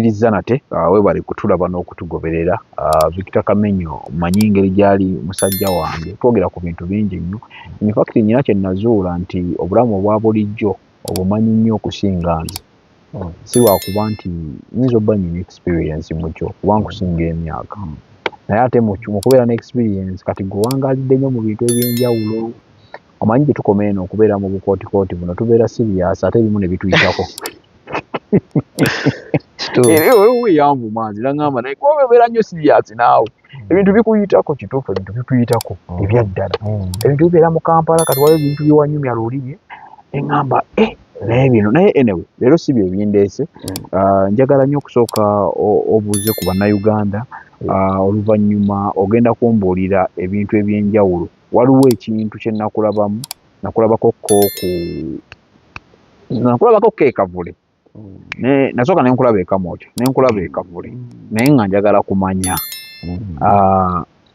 Nkwaniriza nate, webale kutulaba n'okutugoberera. Victor Kamenyo manyi engeri gyali musajja wange, twogera ku bintu bingi nnyo. In fact nnyina kye nazuula nti obulamu obwa bulijjo obumanyi nnyo okusinga nze. Si lwakuba nti nyinza obba nnyina experience mu kyo kuba nkusinga emyaka, naye ate mu kubeera ne experience kati gwe wangaalidde nnyo mu bintu ebyenjawulo. Omanyi gye tukoma eno okubeera mu bukootikooti buno tubeera serious ate ebimu ne bituyitako. Era yanvuma nze n'aŋŋamba naye kuba obeera nnyo serious naawe ebintu bikuyitako. Kituufu, ebintu bituyitako ebyaddala, ebintu bibeera mu Kampala. Kati waliwo ebintu byewanyumya luli eŋŋamba naye bino, naye anyway leero si bye bindeese. Njagala nnyo okusooka obuuze ku Bannayuganda, oluvannyuma ogenda kumbuulira ebintu ebyenjawulo. Waliwo ekintu kye nakulabamu, nakulabako ko ku nakulabako ko e Kavule, nasooka ne nkulaba e Kamwokya, ne nkulaba e Kavule, naye nga njagala kumanya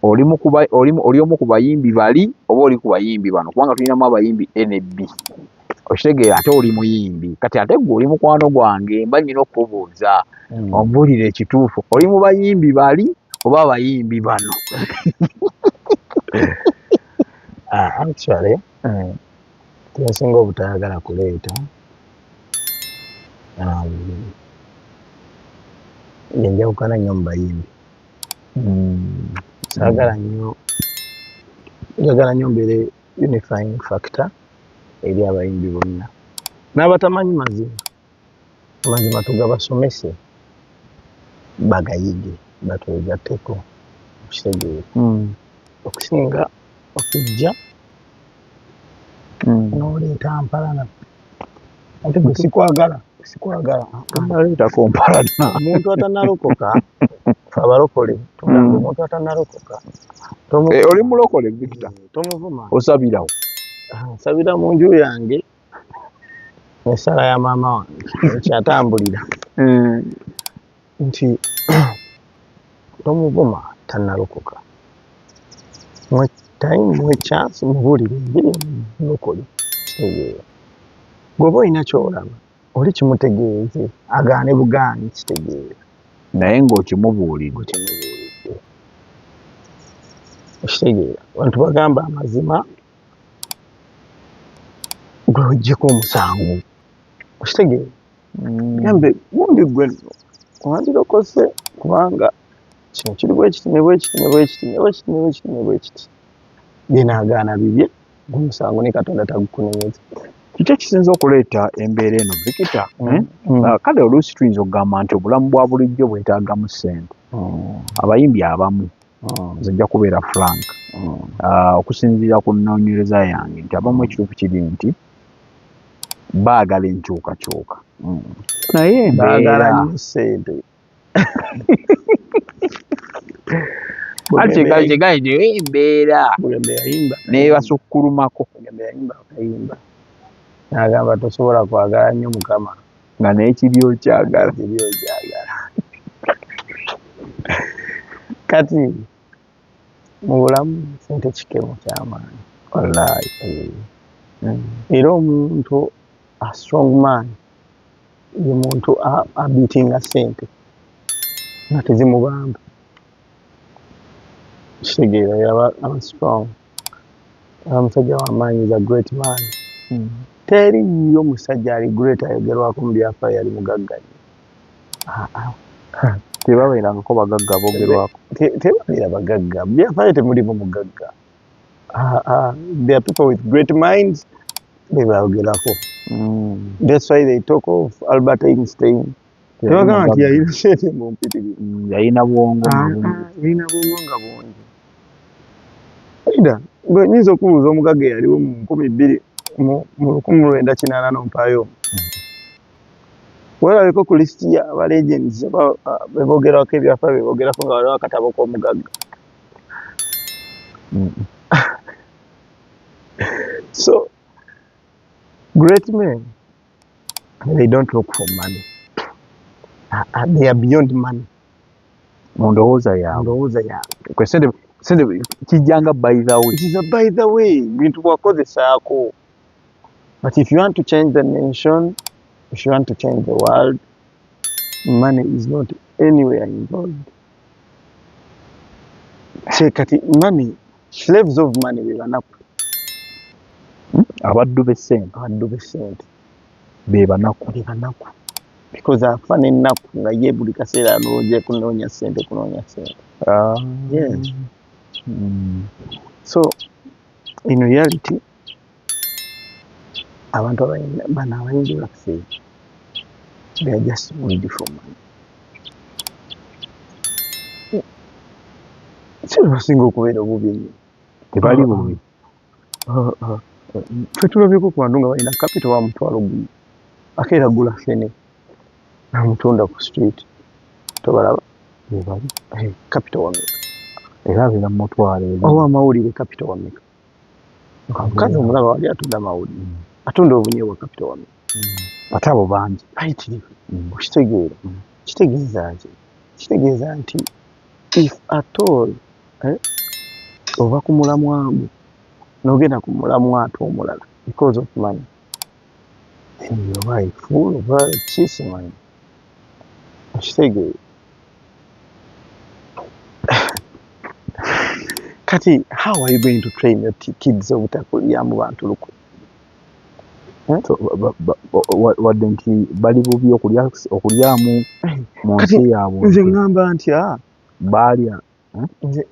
oli omu ku bayimbi bali oba oli ku bayimbi bano, kubanga tulinamu abayimbi A ne B. Okitegeera, ate oli muyimbi kati ate gwe oli mukwano gwange, mba nnyina okukubuuza ombuulire ekituufu, oli mu bayimbi bali oba abayimbi bano? Actually kyensinga obutayagala kuleeta yenjawukana nnyo mu bayimbi. Saagala nnyo, njagala nnyo mbeere unifying factor eri abayimbi bonna n'abatamanyi mazima. Amazima tugabasomese bagayige batwegatteko, okitegeera, okusinga okujja n'oleeta mpalana ate gwe sikwagala, sikwagala. Tonaleetako mpalana. Omuntu atannalokoka, ffe abalokole tugamba omuntu atannalokoka Oli mulokole Victor? Tomuvuma. Osabirawo? Nsabira mu nju yange n'essaala ya maama wange ekyatambulira nti tomuvuma tannalokoka, muwe time, muwe chance, mubuulire enjiri omulokole, kitegeera. Bw'oba olina ky'olaba oli kimutegeeze, agaane bugaanyi, kitegeera, naye ng'okimubuulidde. Ng'okimubuulidde, okitegeera. Abantu bagamba amazima gwe oggyeko omusango, okitegeera. Gambe gundi gwe nno wandirokose kubanga kino kiri bwe kiti ne bwe kiti ne bwe kiti ne bwe kiti ne bwe kiti ne bwe kiti. Binaagaana bibye, gwe omusango ne Katonda tagukunenyeza. Kiki ekisinza okuleeta embeera eno, Victor? Kale oluusi tuyinza okugamba nti obulamu bwa bulijjo bwetaagamu ssente. Abayimbi abamu, nze nja kubeera frank, okusinziira ku nnoonyereza yange nti abamu ekituufu kiri nti baagala enkyukakyuka, naye baagala embeera nnyo ssente. Anti kyegaye nti embeera Bugembe yayimba n'ebasukkulumako. Bugembe yayimba akayimba n'agamba tosobola kwagala nnyo Mukama nga n'ekibi okyagala. Ekibi okyagala. Kati mu bulamu ssente kikemo ky'amaanyi. Wallaahi. Era omuntu a strong man ye muntu abeatinga ssente nga tezimubamba, kitegeera. Aba strong, aba musajja w'amaanyi, is a great man. Teriiyo musajja ali great ayogerwako mu byafaayo yali mugagga nnyo. Tebabeerangako bagagga boogerwako. Tebabeera bagagga, mu byafaayo temulimu mugagga. There are people with great minds be boogerako. That's why they talk of Albert Einstein. Tebagamba nti yalina ssente mu mpitirivu. Yalina bwongo. Yalina bwongo nga bungi. Either gwe nyinza okubuuza omugagga eyaliwo mu 2000 mu 1980 n'ompaayo omu. Weerabeko ku lisiti y'aba legends oba be boogerako ebyafaayo, be boogerako nga waliwo akatabo k'omugagga. So great men, they don't look for money. They are beyond money. Mu ndowooza yaabwe. Ndowooza yaabwe. Kwe sente, sente kijjanga by the way. It is a by the way, bintu bwakozesaako. But if you want to change the nation, if you want to change the world, Money is not anywhere involved. Kye kati money, slaves of money be banaku. Abaddu b'essente. Abaddu b'essente be banaku. Be banaku, because afa n'ennaku nga ye buli kaseera anoonya kunoonya ssente, kunoonya ssente. Yes. So in reality, abantu bano abayimbi baffe, they are just greedy for money. Si be basinga okubeera obubi ennyo? Tebali bubi. Ffe tulabyeko ku bantu nga balina capital wa 500,000, akeera gula ffene namutunda ku street, tobalaba? Bebali. Capital wa meka? Era abeera mu mutwalo ebiri. Ow'amawulire capital wa meka? Omukazi omulaba wali atunda amawulire, atunda obunyeebwa, capital wa meka? Ate abo bangi. Bayitirivu. Okitegeera? Kitegeeza ki? Kitegeeza nti if at all, ova ku mulamwa gwo n'ogenda ku mulamwa ate omulala because of money, then oba a fool oba ki, simanyi. Okitegeera? Kati how are you going to train your kids obutakulyamu bantu lukwe? So, wadde nti bali bubi okulyamu mu Kati nsi yaabwe, nze ŋŋamba nti baalya. Nze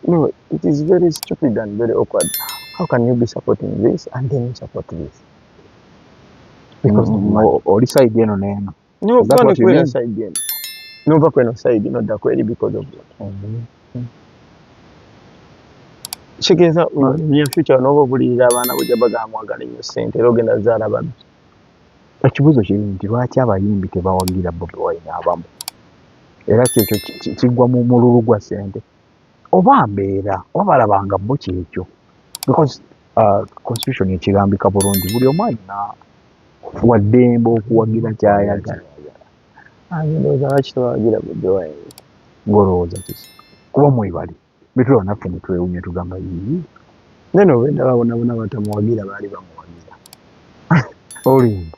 no, it is very stupid and very awkward. How can you be supporting this and then you support this? Because of money. Oli side eno n'eno. No, Is that what you kwera mean? side eno. Nova kweno side nodda kweri because of what? Kitegeeza in future n'oba obulirira abaana bujja bagamba mwagala nnyo ssente era ogenda zaala babbi. Ekibuuzo kiri nti lwaki abayimbi tebawagira Bobi Wine abamu? Era kyekyo kiggwa mu mululu gwa ssente oba mbeera oba balabanga bo kyekyo, because constitution ekirambika bulungi, buli omu alina waddembe okuwagira ky'ayagala. Ange ndowooza lwaki tebawagira Bobi Wine? Ng'olowooza kiki? Kuba mwebali bitulaba naffe ne twewuunya, tugamba yii. Then obedda babonabona batamuwagira, baali bamuwagira. Olimba.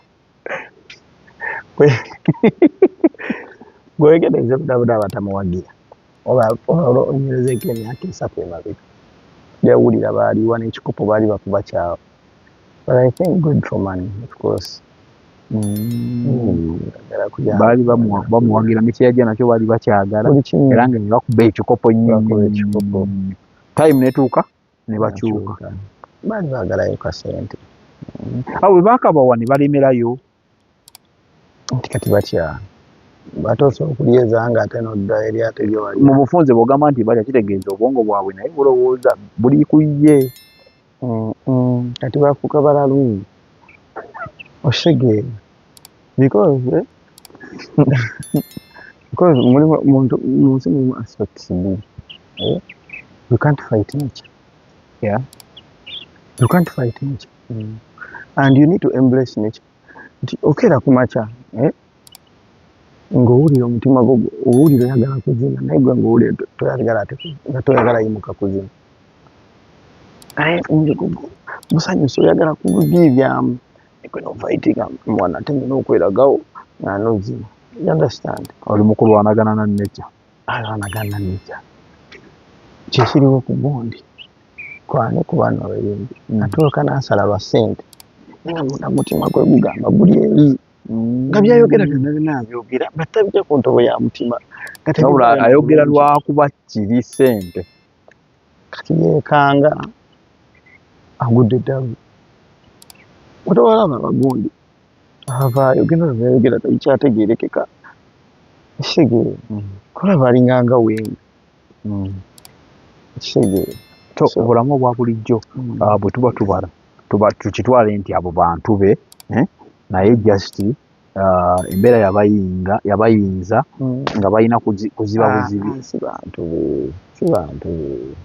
Gwewegereze bonabona abatamuwagira, oba onywerezeeko emyaka 3 emabega, jawulira baaliwa n'ekikopo baali bakuba kyawe. But I think good for money, of course. Baali bamuwagira nekyeyajja nakyo baali bakyagala, era nga ne bakuba ekikopo nnyo. Bakuba ekikopo. Time netuuka ne bakyuka. Baali baagalayo kasente. Awo bwe baakabawa ne balemerayo. Nti kati batya, ate osobola okulyeza nga ate nodda eri ate gyewali. Mu bufunze bw'ogamba nti batya, kitegeeza obwongo bwabwe naye bulowooza buli ku ye. Kati bafuuka balalu. Okitegeera? Because mulimu muntu mu nsi mulimu aspects bbiri. You can't fight nature. You can't fight nature. And you need to embrace nature. Nti okeera ku makya, ng'owulira omutima gwo owulira oyagala kuzina, naye gwe ng'owulira toyagala, ate nga toyagala yimuka kuzina. Naye omubiri gwo musanyusa, oyagala kubiibyamu. Gwe n'ofightinga mwana ate nina okweragawo nga n'ozina. You understand? Oli mu kulwanagana na nature. Alwanagana na nature. Kyekiriwo ku gundi kwani ku bano abayimbi. Atuuka n'asala lwa ssente, naye nga munda mutima gwe gugamba guli eri. Nga byayogera byonna byonna abyogera, but tabijja ku ntobo ya mutima. Wabula ayogera lwakuba kiri ssente. Kati yeekanga agudde eddalu. Otowalaba abagundi avaayo genda byayogera tabikyategeerekeka. Kitegeera? Kulaba alinganga wenga. Kitegeera? So obulamu obwa bulijjo, bwe tuba tubala tuba tukitwale nti abo bantu be, naye just embeera yabayinza nga balina kuziba buzibi. Si bantu be, si bantu be,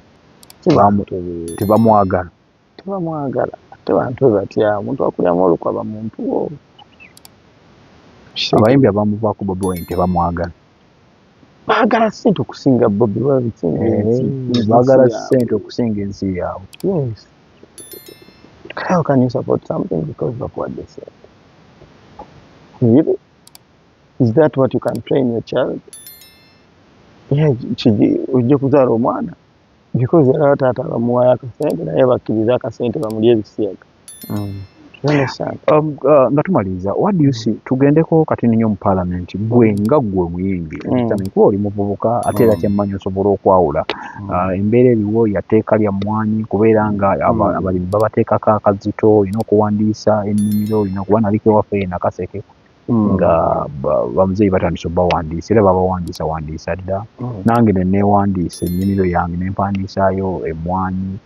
si bantu be. Tebamwagala. Tebamwagala. Ate bantu be batya? Omuntu akulyamu olukwe aba muntu wo. Abayimbi abamuvaako Bobi Wine tebamwagala. Baagala ssente okusinga Bobi Wine. Baagala ssente okusinga ensi yaabwe. Yes. How can you support something because bakuwadde ssente? Really? Is that what you can train your child? Yeah, ojja kuzaala omwana because yalaba taata bamuwayo akasente, naye bakkiriza akasente bamulye ebisiyaga. You understand? Nga tumaliriza, what do you see? Tugendeko kati nnyo mu parliament. Gwe nga gwe muyimbi, kuba oli muvubuka, ate era kyemmanyi osobola okwawula embeera eriwo yateeka lya mmwanyi, kubeera nga abalimi babateekako akazito, olina okuwandiisa ennimiro, olina kuba naliko ewaffe e Nakaseke nga bamuzeeyi batandise obbawandiisa, era babawandiisa wandiisa dda. Nange ne neewandiisa ennimiro yange, ne mpandiisaayo emmwanyi.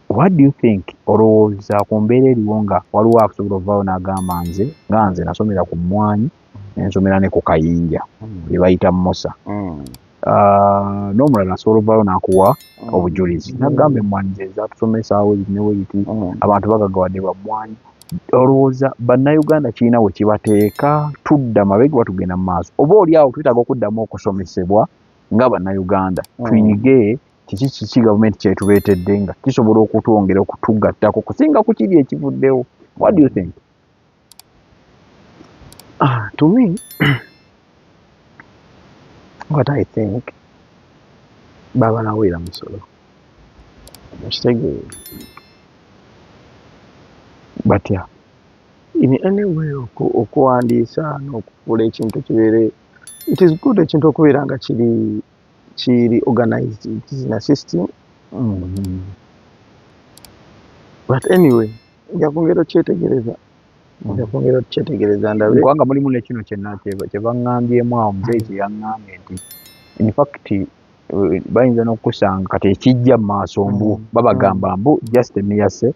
What do you think, olowooza ku mbeera eriwo nga waliwo asobola ovaayo n'agamba, nze nga nze nasomera ku mmwanyi, nensomera ne ku kayinja bye bayita Musa, n'omulala asobola ovaayo n'akuwa obujulizi n'agamba emmwanyi ze zatusomesaawo ne bwe biti, abantu bagaggawadde ba mmwanyi. Olowooza Bannayuganda kirina we kibateeka, tudda mabega oba tugenda mu maaso? Oba oli awo twetaaga okuddamu okusomesebwa nga Bannayuganda, tuyige kiki gavumenti kyetuleetedde nga kisobola okutwongera okutugattako kusinga ku kiri ekivuddewo. What do you think? Ah, to me, what I think, babalaweera musolo, okitegeera? Batya? In any way, okuwandiisa n'okufuula ekintu kibeere, it is good ekintu okubeera nga kiri organized, it is in a system. But anyway, nja kwongera okyetegereza, nja kwongera okyetegereza ndabe. Kubanga mulimu ne kino kye baŋŋambyemu awo, muzeeyi kye yaŋŋambye nti in fact bayinza n'okusanga kati ekijja mu maaso mbu babagamba mbu just emiyase,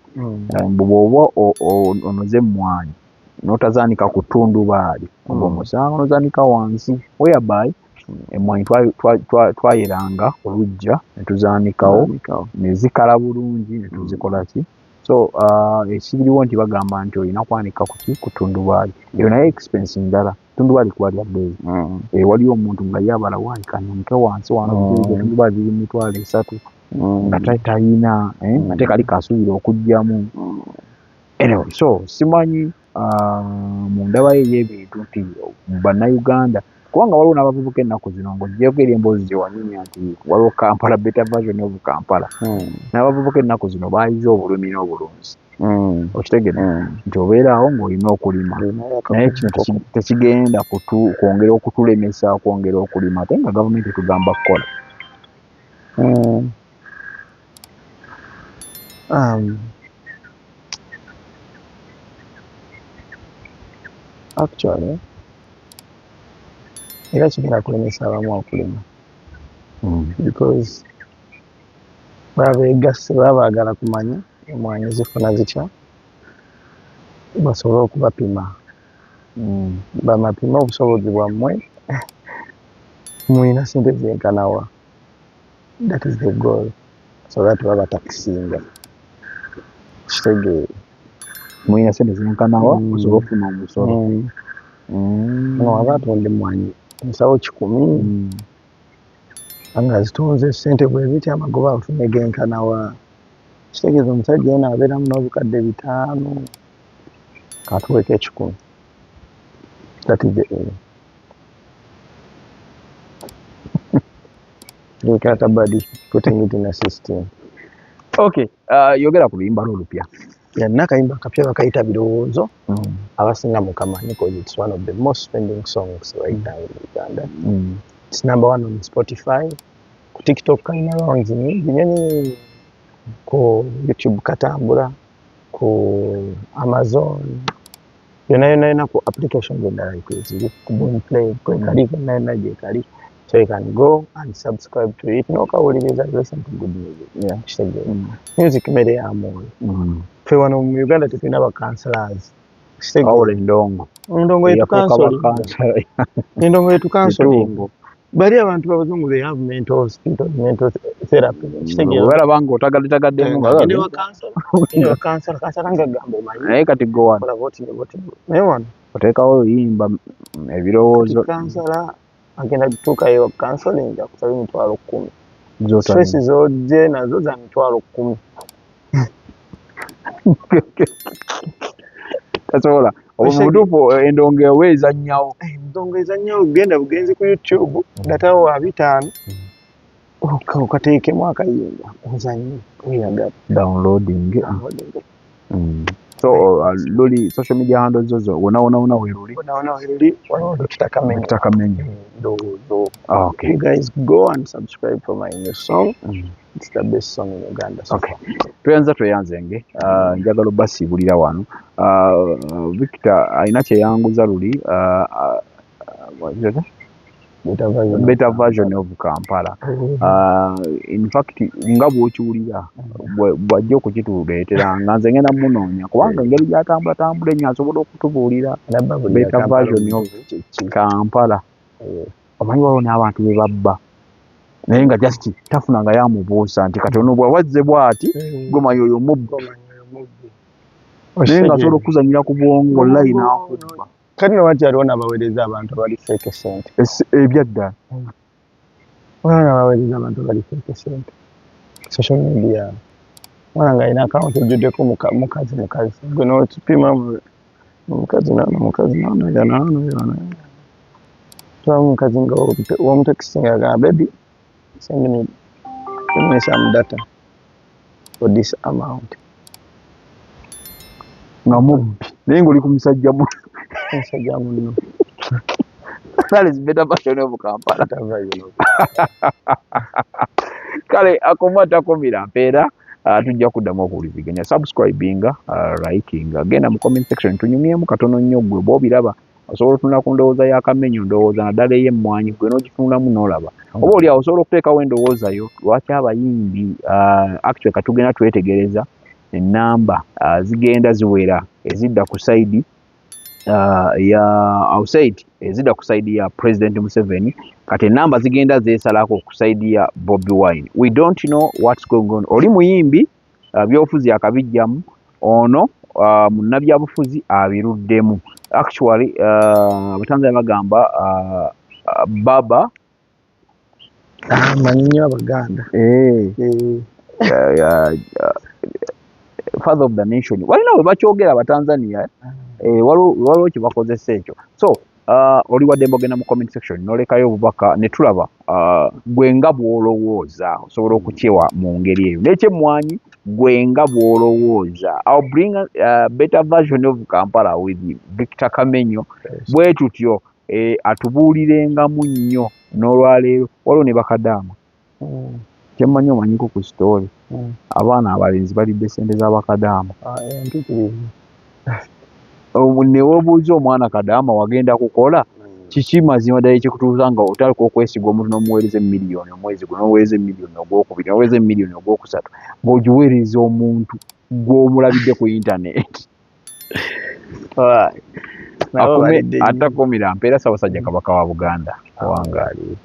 mbu bw'oba onoze emmwanyi n'otazaanika ku ttundubaali, ogwo musango, n'ozaanika wansi, whereby emmwanyi twayeranga oluggya ne tuzaanikawo ne zikala bulungi ne tuzikola ki. So ekiriwo nti bagamba nti olina kwanika kuki? Ku ttundubaali. Eyo naye expense ndala, ttundubaali kuba lya bbeeyi. Waliyo omuntu nga ye abala, waayi kanyanike wansi wano, ettundubaali liri 30,000, nga talina, ate kali kasuubira okuggyamu. Anyway, so simanyi mu ndaba ye ey'ebintu nti Bannayuganda, kubanga waliwo n'abavubuka ennaku zino, ng'oggyeeko eri emboozi gye wanyumya nti waliwo Kampala, better version of Kampala, n'abavubuka ennaku zino baayize obulimi n'obulunzi. Okitegedde nti obeera awo ng'olina okulima, naye kino tekigenda kwongera okutulemesa okwongera okulima, ate nga gavumenti etugamba kukola. Actually, era kigenda kulemesa abamu okulima because baba beegasse, baba baagala kumanya emmwanyi zifuna zitya, basobole okubapima, bamapime obusobozi bwammwe, mulina ssente zenkana wa. That is the goal, so that babatakisinga, kitegeere. Mulina ssente zenkanawa, osobola okufuna omusolo. Ono aba atunda emmwanyi ensawo 100, nga zitunze ssente bwe ziti, amagoba nfune genkana wa? Kitegeeza omusajja ono abeeramu n'5,000, katuweko 100. That is the aim. Look at body putting it in a system. Okay, yogera ku luyimba lwo olupya. Yenna akayimba akapya bakayita Birowoozo. Abasinga mukamanyi because it's one of the most trending songs right now in Uganda. It's number one on Spotify. Ku TikTok kalina rounds nyingi nnyo nnyo nnyo. Ku YouTube katambula, ku Amazon, yonna yonna yonna, ku applications endala kweziri, ku Boomplay kwekali, yonna yonna gyekali. So you can go and subscribe to it n'okawuliriza, listen to good music. Kitegeera. Music mmere ya mwoyo. Ffe wano mu Uganda tetulina ba counselors. Kitegeera. Wabula endongo. Endongo yetu Eyafuuka counseling. bakansala. Endongo yetu counseling. Kituufu. Bali abantu abazungu, they have mental hospitals, mental therapy. Kitegeera. Olaba nga otagadde-tagaddemu nga Gende wa counselor, gende wa counselor, counselor ng'agamba omanyi. Naye kati gwe wano. Kola bw'oti ne bw'oti. Naye wano oteekawo oluyimba, ebirowoozo. Counselor agenda kutuukayo counseling akusaba 10,000. Z'otalina. Stress z'ojje nazo za 10,000. Tasobola. Obutuufu endongo ewe ezannyawo. Endongo ezannyawo, genda bugenzi ku YouTube, datawo wa 500, okateekemu akayimba ozannye weyagala. Downloading. So luli social media handles zo wona wona wona weruli? Wona wona weruli, waliwo Dr. Kamenyo. Dr. Kamenyo. Okay. You guys go and subscribe for my new song. It's the best song in Uganda. So. Okay. Tweyanza tweyanzenge. Njagala obasiibulira wano. Victor alina kye yanguza luli better version of Kampala. In fact nga bw'okiwulira bw'ajja okukituleetera nga nze ngenda munoonya kubanga engeri gy'atambula tambula ennyo asobola okutubuulira better version of Kampala. Omanyi waliwo n'abantu be babba naye nga just tafuna nga yamubuusa nti kati ono bw'awazze bw'ati gwe manyi oyo mubbi, naye nga asobola okuzannyira ku bwongo layini akubba. Kati nowaki aliwo n'abaweereza abantu abali fake sente ebyaddala. Waliwo n'abaweereza abantu abali fake sente social media. Mwana nga alina akawunti ejjuddeko mukazi mukazi, gwe n'okipima mukazi nano mukazi nano yano yano. Tulamu mukazi nga womutekisinga agamba baby send me some data for this amount. Nga mubbi naye ng'oli ku musajja musajja muno. That is better version of Kampala. Kale akoma takomira mpeera, tujja kuddamu okuwuliziganya. Subscribinga, likinga, genda mu comment section tunyumyemu katono nnyo. Ggwe bw'obiraba osobola otunula ku ndowooza ya Kamenyo, ndowooza naddala ey'emmwanyi, ggwe n'ogitunulamu n'olaba oba oli awo osobola okuteekawo endowooza yo lwaki abayimbi actually katugenda twetegereza ennamba zigenda ziwera ezidda ku side ya outside, ezidda ku side ya President Museveni, kati ennamba zigenda zeesalako ku side ya Bobi Wine. We don't know what's going on. Oli muyimbi byobufuzi akabijjamu, ono munnabyabufuzi abiruddemu. Actually Abatanzania bagamba baba Manyi nnyo Abaganda. Father of the nation, walina we bakyogera Abatanzania, waliwo kye bakozesa ekyo. So oli waddembe ogenda mu comment section n'olekayo obubaka ne tulaba gwe nga bw'olowooza osobola okukyewa mu ngeri eyo n'ekyemmwanyi gwe nga bw'olowooza. I'll bring a better version of Kampala with Victor Kamenyo. Bwe tutyo atubuulirengamu nnyo n'olwaleero waliwo ne bakadaama. Kyemmanyi omanyiko ku story, abaana abalenzi balidde ssente z'abakadaama. Ne weebuuza omwana kadaama wagenda kukola kiki mazima ddala ekikutuusa nga otandika okwesiga omuntu n'omuweereza emiliyoni omwezi guno, n'oweereza emiliyoni ogwokubiri, n'oweereza emiliyoni ogwokusatu, ng'ogiweereza omuntu gw'omulabidde ku intaneti. Atakumira mpeera Ssaabasajja Kabaka wa Buganda awangaaliire.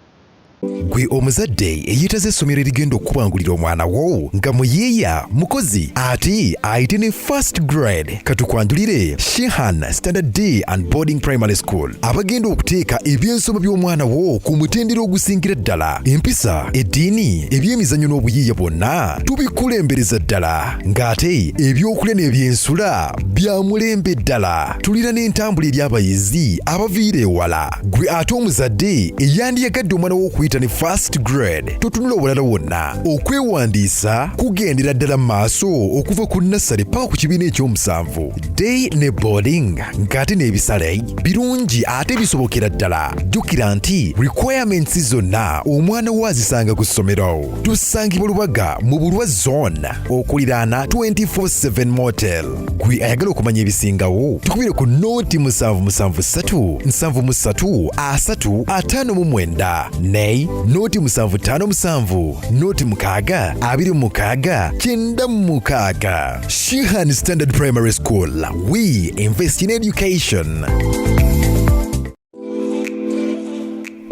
Gwe omuzadde eyeetaza essomero erigenda okukubangulira omwana wo nga muyiiya mukozi ate ayite ne first grade, katukwanjulire Shehan Standard Day and Boarding Primary School abagenda okuteeka ebyensoma by'omwana wo ku mutendera ogusingira ddala. Empisa, eddiini, ebyemizannyo n'obuyiiya bwonna tubikulembereza ddala, ng'ate ebyokulya n'ebyensula bya mulembe ddala. Tulina n'entambula eri abayizi abaviira ewala. Gwe ate omuzadde eyandiyagadde omwana wo okuyita ne first grade, totunula obulala wonna. Okwewandiisa kugendera ddala mu maaso okuva ku nursery paka ku kibiina ekyomusanvu, day ne boarding, ng'ate n'ebisale birungi ate bisobokera ddala. Jjukira nti requirements zonna omwana wo azisanga ku ssomero. Tusangibwa Lubaga mu Bulwa Zone okuliraana 24/7 Motel. Gwe ayagala okumanya ebisingawo tukubire ku noti 773 73 3 59 ne noti 757 noti 6 26 96. Shehan Standard Primary School, we invest in education.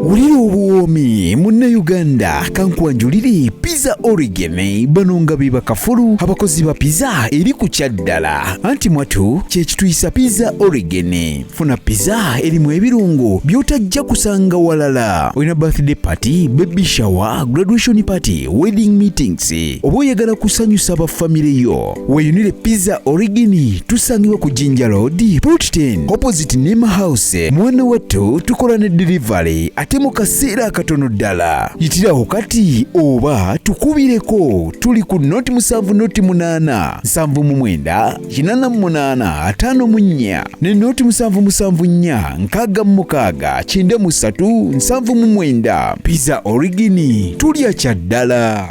Wulira obuwoomi munnayuganda, kankwanjulire Pizza Origin. Bano nga be bakafulu abakozi ba pizza eri ku kyaddala, anti mwatu kye kituyisa Pizza Origin. Funa pizza erimu ebirungo by'otajja kusanga walala. Olina birthday party, baby shower, graduation party, wedding meetings, oba oyagala kusanyusa ba famire yo, weeyunire Pizza Origin. Tusangibwa ku Jinja Road, Plot 10, opposite Nema House. Mwana wattu, tukola ne delivery ate mu kaseera akatono ddala. Yitirawo kati oba tukubireko, tuli ku 0 7 0 8 79 88 54 ne 0 7 7 4 66 93 79. Pizza Origin, tulya kya ddala.